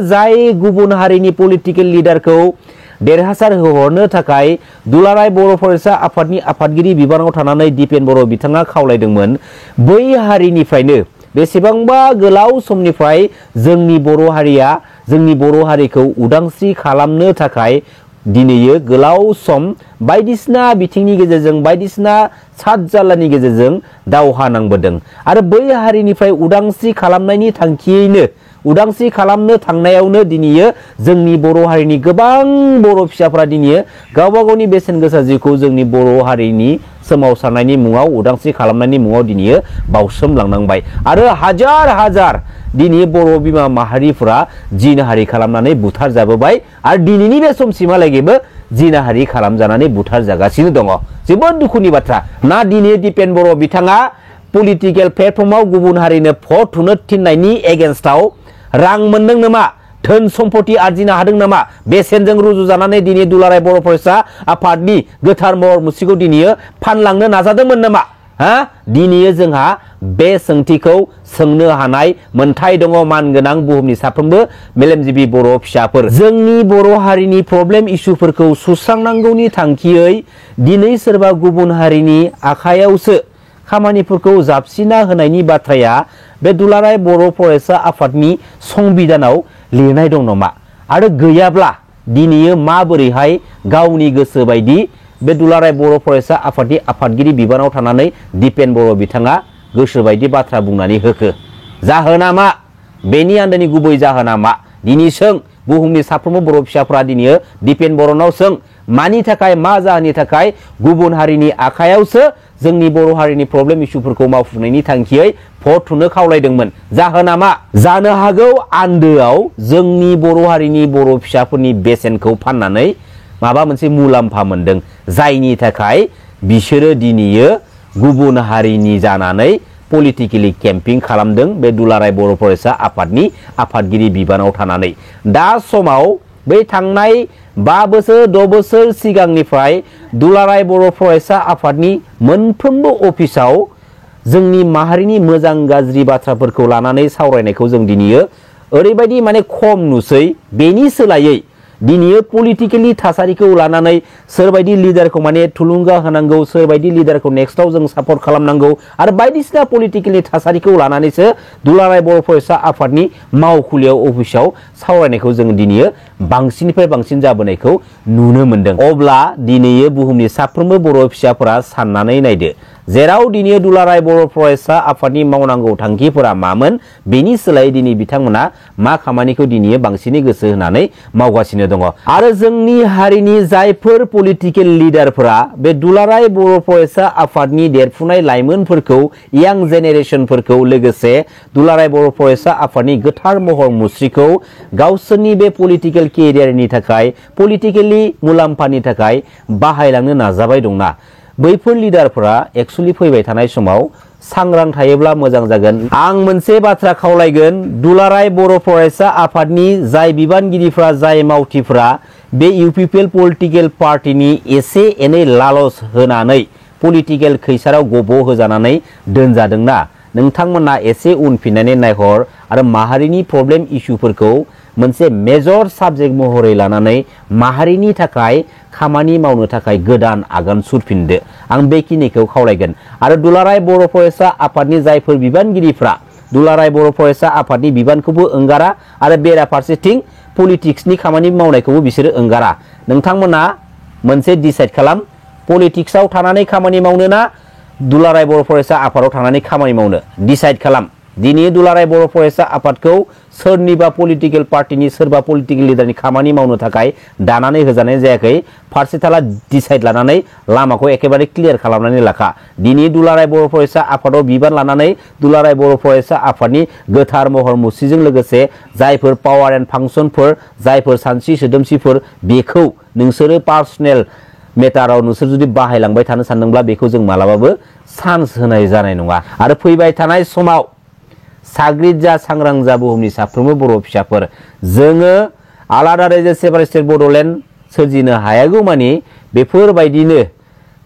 जाय गुबुन हारिनि पलिटिकेल लिडारखौ देरहासार होहरनो थाखाय दुलाराय बर' फरायसा आफादनि आफादगिरि बिबानाव थानानै दिपेन बर' बिथाङा खावलायदोंमोन बै हारिनिफ्रायनो बेसेबांबा गोलाव समनिफ्राय जोंनि बर' हारिया जोंनि बर' हारिखौ उदांस्रि खालामनो थाखाय दिनैयो गोलाव सम बायदिसिना बिथिंनि गेजेरजों बायदिसिना सात जाल्लानि गेजेरजों दावहा नांबोदों आरो बै हारिनिफ्राय उदांस्रि खालामनायनि थांखियैनो उदांस्रि खालामनो थांनायावनो दिनैयो जोंनि बर' हारिनि गोबां बर' फिसाफोरा दिनैयो गावबा गावनि बेसेन गोसा जिउखौ जोंनि बर' हारिनि सोमावसारनायनि मुङाव उदांस्रि खालामनायनि मुङाव दिनैयो बावसोमलांनांबाय आरो हाजार हाजार दिनै बर' बिमा माहारिफोरा जिनाहारि खालामनानै बुथार जाबोबाय आरो दिनैनि बे समसिमहालागैबो जिनाहारि खालामजानानै बुथार जागासिनो दङ जोबोद दुखुनि बाथ्रा ना दिनै दिपेन बर' बिथाङा पलिटिकेल प्लेटफर्माव गुबुन हारिनो भट होनो थिननायनि एगेन्स्टआव रां मोनदों नामा धोन सम्पति आरजिनो हादों नामा बेसेनजों रुजुजानानै दिनै दुलाराय बर' फरायसा आफादनि गोथार महर मुस्रिखौ दिनै फानलांनो नाजादोंमोन नामा दिनै जोंहा बे सोंथिखौ सोंनो हानाय मोनथाय दङ मानगोनां बुहुमनि साफ्रोमबो मेलेमजिबि बर' फिसाफोर जोंनि बर' हारिनि प्रब्लेम इस्युफोरखौ सुस्रांनांगौनि थांखियै दिनै सोरबा गुबुन हारिनि आखायावसो खामानिफोरखौ जाबसिना होनायनि बाथ्राया बे दुलाराय बर' फरायसा आफादनि संबिधानाव लिरनाय दं नामा आरो गैयाब्ला दिनै माबोरैहाय गावनि गोसो बायदि बे दुलाराय बर' फरायसा आफादनि आफादगिरि बिबानाव थानानै दिपेन बर' बिथाङा गोसो बायदि बाथ्रा बुंनानै होखो जाहोना मा बेनि आन्दोनि गुबै जाहोना मा दिनै सों बुहुमनि साफ्रोमबो बर' फिसाफोरा दिनै दिपेन बर'नाव सों मानि थाखाय मा जाहोननि थाखाय गुबुन हारिनि आखायावसो जोंनि बर' हारिनि प्रब्लेम इस्युफोरखौ मावफुंनायनि थांखियै भट होनो खावलायदोंमोन जाहोना मा जानो हागौ आन्दोआव जोंनि बर' हारिनि बर' फिसाफोरनि बेसेनखौ फाननानै माबा मोनसे मुलाम्फा मोनदों जायनि थाखाय बिसोरो दिनैयो गुबुन हारिनि जानानै पलिटिकेलि केम्पिं खालामदों बे दुलाराय बर' फरायसा आफादनि आफादगिरि बिबानाव थानानै दा समाव बै थांनाय 5 बोसोर 6 बोसोर सिगांनिफ्राय दुलाराय बर' फरायसा आफादनि मोनफ्रोमबो अफिसाव जोंनि माहारिनि मोजां गाज्रि बाथ्राफोरखौ लानानै सावरायनायखौ जों दिनैयो ओरैबायदि माने खम नुसै बेनि सोलायै दिनै पलिटिकेलि थासारिखौ लानानै सोरबायदि लिडारखौ माने थुलुंगा होनांगौ सोरबायदि लिडारखौ नेक्स्टआव जों सापर्ट खालामनांगौ आरो बायदिसिना पलिटिकेलि थासारिखौ लानानैसो दुलाराय बर' फरायसा आफादनि मावखुलियाव अफिसाव सावरायनायखौ जों दिनै बांसिननिफ्राय बांसिन जाबोनायखौ नुनो मोनदों अब्ला दिनै बुहुमनि साफ्रोमबो बर' फिसाफोरा साननानै नायदो जेराव दिनै दुलाराय बर' फरायसा आफादनि मावनांगौ थांखिफोरा मामोन बेनि सोलायै दिनै बिथांमोना मा खामानिखौ दिनै बांसिनै गोसो होनानै मावगासिनो दङ आरो जोंनि हारिनि जायफोर पलिटिकेल लिडारफोरा बे दुलाराय बर' फरायसा आफादनि देरफुनाय लाइमोनफोरखौ यां जेनेरेशनफोरखौ लोगोसे दुलाराय बर' फरायसा आफादनि गोथार महर मुस्रिखौ गावसोरनि बे पलिटिकेल केरियारनि थाखाय पलिटिकेलि मुलाम्फानि थाखाय बाहायलांनो नाजाबाय दंना बैफोर लिडारफोरा एक्चुअली फैबाय थानाय समाव सांग्रां थायोब्ला मोजां जागोन आं मोनसे बाथ्रा खावलायगोन दुलाराय बर' फरायसा आफादनि जाय बिबानगिरिफ्रा जाय मावथिफ्रा बे इउपिपिएल पलिटिकेल पार्टीनि एसे एनै लालस होनानै पलिटिकेल खैसाराव गब' होजानानै दोनजादोंना नोंथांमोना एसे उनफिननानै नायहर आरो माहारिनि प्रब्लेम इस्युफोरखौ मोनसे मेजर साबजेक्ट महरै लानानै माहारिनि थाखाय खामानि मावनो थाखाय गोदान आगान सुरफिनदो आं बेखिनिखौ खावलायगोन आरो दुलाराय बर' फरायसा आफादनि जायफोर बिबानगिरिफ्रा दुलाराय बर' फरायसा आफादनि बिबानखौबो ओंगारा आरो बेराफारसेथिं पलिटिक्सनि खामानि मावनायखौबो बिसोरो ओंगारा नोंथांमोना मोनसे डिसाइड खालाम पलिटिक्सआव थानानै खामानि मावनो ना दुलाराय बर' फरायसा आफादाव थानानै खामानि मावनो डिसाइड खालाम दिनै दुलाराय बर' फरायसा आफादखौ सोरनिबा पलिटिकेल पार्टीनि सोरबा पलिटिकेल लिडारनि खामानि मावनो थाखाय दानानै होजानाय जायाखै फारसेथाला डिसाइड लानानै लामाखौ एकेबारे क्लियार खालामनानै लाखा दिनै दुलाराय बर' फरायसा आफादाव बिबान लानानै दुलाराय बर' फरायसा आफादनि गोथार महर मुस्रिजों लोगोसे जायफोर पावार एन्ड फांसनफोर जायफोर सानस्रि सोदोमस्रिफोर बेखौ नोंसोरो पार्सनेल मेटाराव नोंसोर जुदि बाहायलांबाय थानो सानदोंब्ला बेखौ जों मालाबाबो चान्स होनाय जानाय नङा आरो फैबाय थानाय समाव साग्रिद जा सांग्रां जा बुहुमनि साफ्रोमबो बर' फिसाफोर जोङो आलादा रायजो सेपारेट स्टेट बड'लेण्ड सोरजिनो हायागौ मानि बेफोरबायदिनो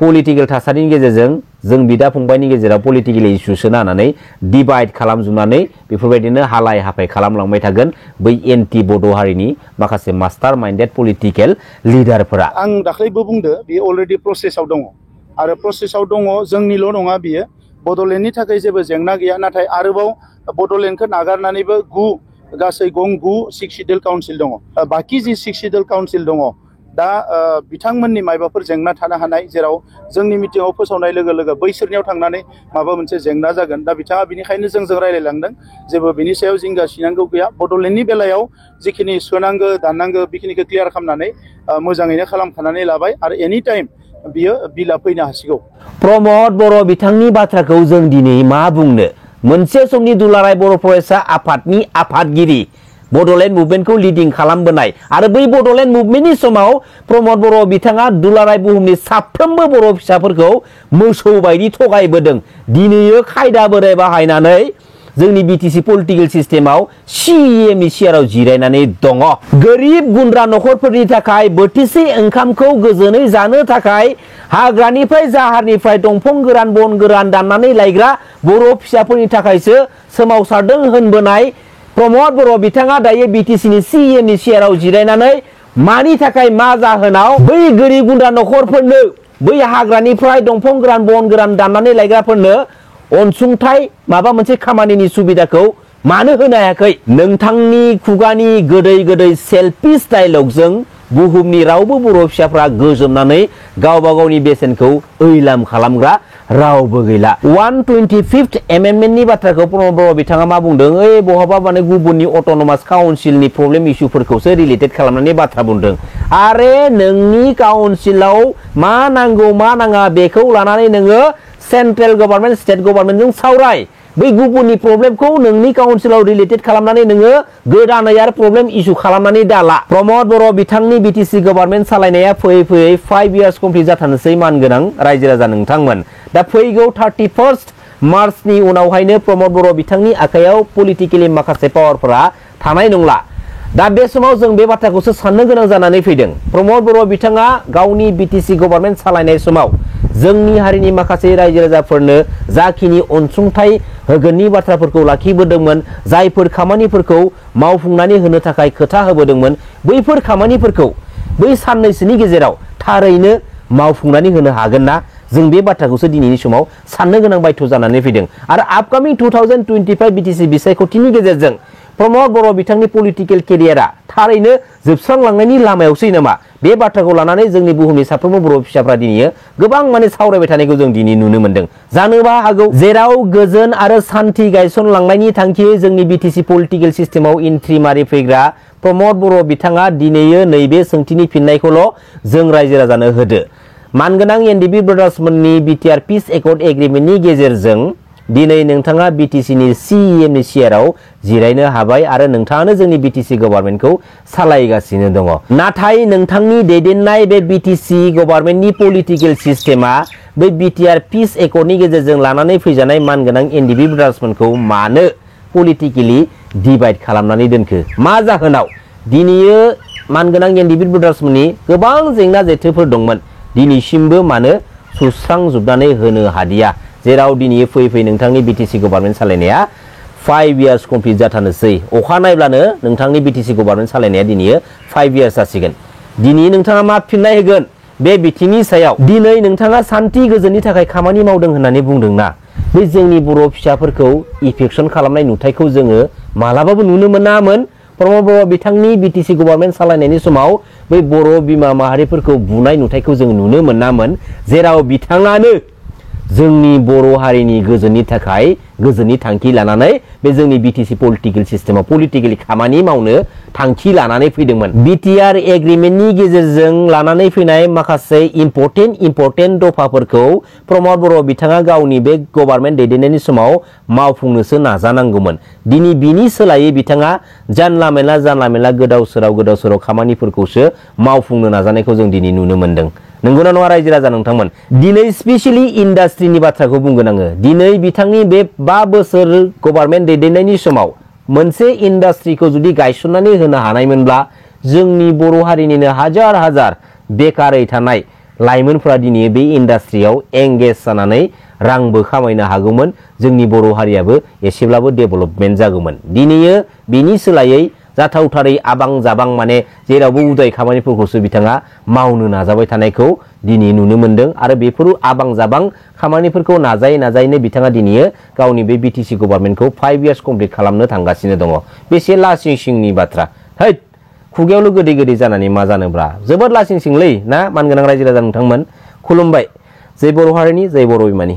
पलिटिकेल थासारिनि गेजेरजों जों बिदा फंबायनि गेजेराव पलिटिकेल इस्यु सोना होनानै डिभाइड खालामजोबनानै बेफोरबायदिनो हालाय हाफाय खालामलांबाय थागोन बै एन्टि बड' हारिनि माखासे मास्टार माइन्डेड पलिटिकेल लिडारफोरा। आं दाख्लैबो बुंदो बेयो अलरेडि प्रसेसआव दङ आरो प्रसेसआव दङ जोंनिल' नङा बियो बड'लेण्डनि थाखाय जेबो जेंना गैया नाथाय आरोबाव बड'लेण्डखौ नागारनानैबो गासै गं 9 6 सिडिउल काउन्सिल दङ बाकी जि 6 सिडिउल काउन्सिल दङ दा बिथांमोननि मायबाफोर जेंना थानो हानाय जेराव जोंनि मिटिंआव फोसावनाय लोगो लोगो बैसोरनियाव थांनानै माबा मोनसे जेंना जागोन दा बिथाङा बिनिखायनो जोंजों रायलायलांदों जेबो बिनि सायाव जिंगा सिनांगौ गैया बड'लेण्डनि बेलायाव जिखिनि सोनांगौ दाननांगौ बेखिनिखौ क्लियार खालामनानै मोजाङैनो खालामखानानै लाबाय आरो एनि टाइम बियो बिला फैनो हासिगौ। प्रमद बर' बिथांनि बाथ्राखौ जों दिनै मा बुंनो मोनसे समनि दुलाराय बर' फरायसा आफादनि आफादगिरि बड'लेण्ड मुभमेन्टखौ लिडिं खालामबोनाय आरो बै बड'लेण्ड मुभमेन्टनि समाव प्रमद बर' बिथाङा दुलाराय बुहुमनि साफ्रोमबो बर' फिसाफोरखौ मोसौ बायदि थगायबोदों दिनैयो खायदा बोराय बाहायनानै जोंनि बिटिसि पलिटिकेल सिस्टेमाव सिएमनि सियाराव जिरायनानै दङ। गोरिब गुन्द्रा नखरफोरनि थाखाय बोथिसे ओंखामखौ गोजोनै जानो थाखाय हाग्रानिफ्राय जाहारनिफ्राय दंफां गोरान बन गोरान दाननानै लायग्रा बर' फिसाफोरनि थाखायसो सोमावसारदों होनबोनाय प्रमद बर' बिथाङा दायो बिटिसिनि सिएमनि सियाराव जिरायनानै मानि थाखाय मा जाहोनाव बै गोरिब गुन्द्रा नखरफोरनो बै हाग्रानिफ्राय दंफां गोरान बन गोरान दाननानै लायग्राफोरनो अनसुंथाइ माबा मोनसे खामानिनि सुबिदाखौ मानो होनो हायाखै? नोंथांनि खुगानि गोदै गोदै सेल्फिश डायलगजों बुहुमनि रावबो बर' फिसाफ्रा गोजोमनानै गावबा गावनि बेसेनखौ ओइलाम खालामग्रा रावबो गैला। 125th एमेन्डमेन्टनि बाथ्राखौ प्रमद बर' बिथाङा मा बुंदों ओइ बहाबा माने गुबुननि अट'नमास काउन्सिलनि प्रब्लेम इस्युफोरखौसो रिलेटेड खालामनानै बाथ्रा बुंदों। आरे नोंनि काउन्सिलाव मा नांगौ मा नाङा बेखौ लानानै नोङो सेन्ट्रेल गभर्नमेन्ट स्टेट गभर्नमेन्टजों सावराय बै गुबुननि प्रब्लेमखौ नोंनि काउन्सिलाव रिलेटेड खालामनानै नोङो गोदानै आरो प्रब्लेम इस्यु खालामनानै दाला। प्रमद बर' बिथांनि बिटिसि गभर्नमेन्ट सालायनाया फैयै फैयै 5 इयार्स कमप्लिट जाथारनोसै मानगोनां रायजो राजा नोंथांमोन। दा फैगौ 31 मार्चनि उनावहायनो प्रमद बर' बिथांनि आखायाव पलिटिकेलि माखासे पावारफोरा थानाय नंला। दा बे समाव जों बे बाथ्राखौसो साननो गोनां जानानै फैदों। प्रमद बर' बिथाङा गावनि बिटिसि गभर्नमेन्ट सालायनाय समाव जोंनि हारिनि माखासे रायजो राजाफोरनो जाखिनि अनसुंथाइ होगोननि बाथ्राफोरखौ लाखिबोदोंमोन जायफोर खामानिफोरखौ मावफुंनानै होनो थाखाय खोथा होबोदोंमोन बैफोर खामानिफोरखौ बै साननैसोनि गेजेराव थारैनो मावफुंनानै होनो हागोन ना? जों बे बाथ्राखौसो दिनैनि समाव साननो गोनां बायथ' जानानै फैदों। आरो आपकामिं 2025 बिटिसि बिसायख'थिनि गेजेरजों प्रमद बर' बिथांनि पलिटिकेल केरियारा थारैनो जोबस्रांलांनायनि लामायावसै नामा? बे बाथ्राखौ लानानै जोंनि बुहुमनि साफ्रोमबो बर' फिसाफ्रा दिनै गोबां माने सावरायबाय थानायखौ जों दिनै नुनो मोन्दों। जानोबा हागौ जेराव गोजोन आरो सान्थि गायसनलांनायनि थांखियै जोंनि बिटिसि पलिटिकेल सिस्टेमाव एन्ट्रि मारि फैग्रा प्रमद बर' बिथाङा दिनैयो नैबे सोंथिनि फिननायखौल' जों रायजो राजानो होदो। मानगोनां एनडिबि ब्रादार्समोननि बिटिआर पिस एकर्ड एग्रिमेन्टनि गेजेरजों दिनै नोंथाङा बिटिसिनि सिएमनि सियाराव जिरायनो हाबाय आरो नोंथाङानो जोंनि बिटिसि गभर्नमेन्टखौ सालायगासिनो दङ। नाथाय नोंथांनि दैदेननाय बे बिटिसि गभर्नमेन्टनि पलिटिकेल सिस्टेमा बै बिटिआर पिस एकर्डनि गेजेरजों लानानै फैजानाय मानगोनां एनडिबि ब्रादार्समोनखौ मानो पलिटिकेलि डिभाइड खालामनानै दोनखो? मा जाहोनाव? दिनैयो मानगोनां एनडिबि ब्रादार्समोननि गोबां जेंना जेथोफोर दंमोन दिनैसिमबो मानो सुस्रांजोबनानै होनो हादिया? जेराव दिनै फैयै नोंथांनि बिटिसि गभर्नमेन्ट सालायनाया 5 इयार्स कमप्लिट जाथारनोसै। अखा नायब्लानो नोंथांनि बिटिसि गभर्नमेन्ट सालायनाया दिनै 5 इयार्स जासिगोन। दिनै नोंथाङा मा फिननाय होगोन बे बिथिंनि सायाव? दिनै नोंथाङा सान्थि गोजोननि थाखाय खामानि मावदों होननानै बुंदोंना बे जोंनि बर' फिसाफोरखौ इफेक्सन खालामनाय नुथायखौ जोङो मालाबाबो नुनो मोनामोन। प्रमद बर' बिथांनि बिटिसि गभर्नमेन्ट सालायनायनि समाव बै बर' बिमा माहारिफोरखौ बुनाय नुथायखौ जों नुनो मोनामोन। जेराव बिथाङानो जोंनि बर' हारिनि गोजोननि थाखाय गोजोननि थांखि लानानै बे जोंनि बिटिसि पलिटिकेल सिस्टेमाव पलिटिकेलि खामानि मावनो थांखि लानानै फैदोंमोन। बिटिआर एग्रिमेन्टनि गेजेरजों लानानै फैनाय माखासे इम्परटेन्ट दफाफोरखौ प्रमद बर' बिथाङा गावनि बे गभर्नमेन्ट दैदेननायनि समाव मावफुंनोसो नाजानांगौमोन। दिनै बिनि सोलायै बिथाङा जानला मेनला गोदाव सोराव खामानिफोरखौसो मावफुंनो नाजानायखौ जों दिनै नुनो मोन्दों। नंगौना नङा रायजो राजा नोंथांमोन? दिनै स्पेसियेलि इन्डास्ट्रिनि बाथ्राखौ बुंगोन आङो। दिनै बिथांनि बे 5 बोसोर गभर्नमेन्ट दैदेननायनि समाव मोनसे इन्डास्ट्रिखौ जुदि गायसननानै होनो हानायमोनब्ला जोंनि बर' हारिनिनो हाजार हाजार बेकारै थानाय लाइमोनफोरा दिनै बे इन्डास्ट्रियाव एंगेज जानानै रांबो खामायनो हागौमोन जोंनि बर' हारियाबो एसेब्लाबो डेभेलपमेन्ट जागौमोन दिनैयो बिनि सोलायै जाथावथारै आबां जाबां माने जेरावबो उदाय खामानिफोरखौसो बिथाङा मावनो नाजाबाय थानायखौ दिनै नुनो मोनदों आरो बेफोर आबां जाबां खामानिफोरखौ नाजायैनो बिथाङा दिनै गावनि बे बिटिसि गभर्नमेन्टखौ 5 इयार्स कमप्लिट खालामनो थांगासिनो दङ बेसे लासिं सिंनि बाथ्रा हैद खुगायावल' गोदै गोदै जानानै मा जानोब्रा जोबोद लासिं सिंलै ना मानगोनां रायजो राजा नोंथांमोन खुलुमबाय जय बर' हारिनि जय बर' बिमानि